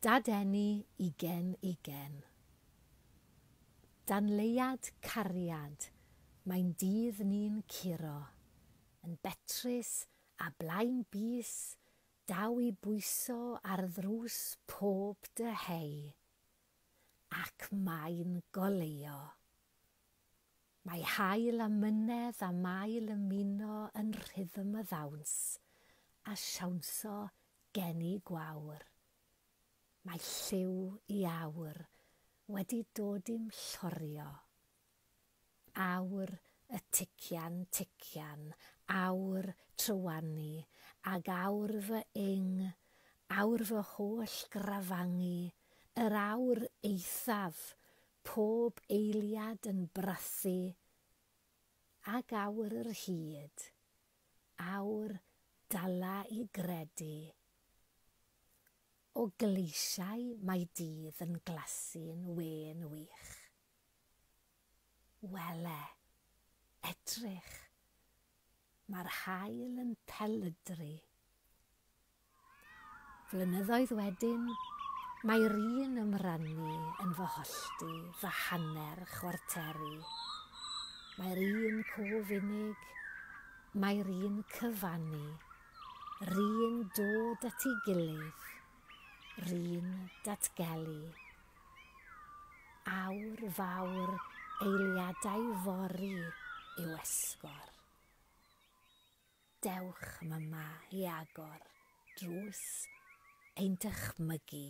Dadeni 20 20. Danleuad cariad, mae'n dydd ni'n curo, yn betrus a blaen bys, daw i bwyso ar ddrws pob dyheu, ac mae'n goleuo. Mae haul a mynedd a mael ymuno yn rhythm y ddawns, a siawnso geni gwawr. Mae lliw i awr wedi dod i'm llorio. Awr y tician tician, awr trywanu, ag awr fy ing, awr fy holl grafangu, yr awr eithaf, pob eiliad yn brathu, ag awr yr hyd, awr dala i gredu. O gleisiau mae dydd yn glasu'n wên wych. Wele, edrych, mae'r haul yn pelydru. Flynyddoedd wedyn, mae'r un ymrannu yn fy hollti, fy hanner chwarteri. Mae'r un cof unig, mae'r un cyfannu, 'run dod at ei gilydd, 'run datgelu. Awr fawr eiliadau fory yw esgor. Dewch yma i agor drws ein dychmygu.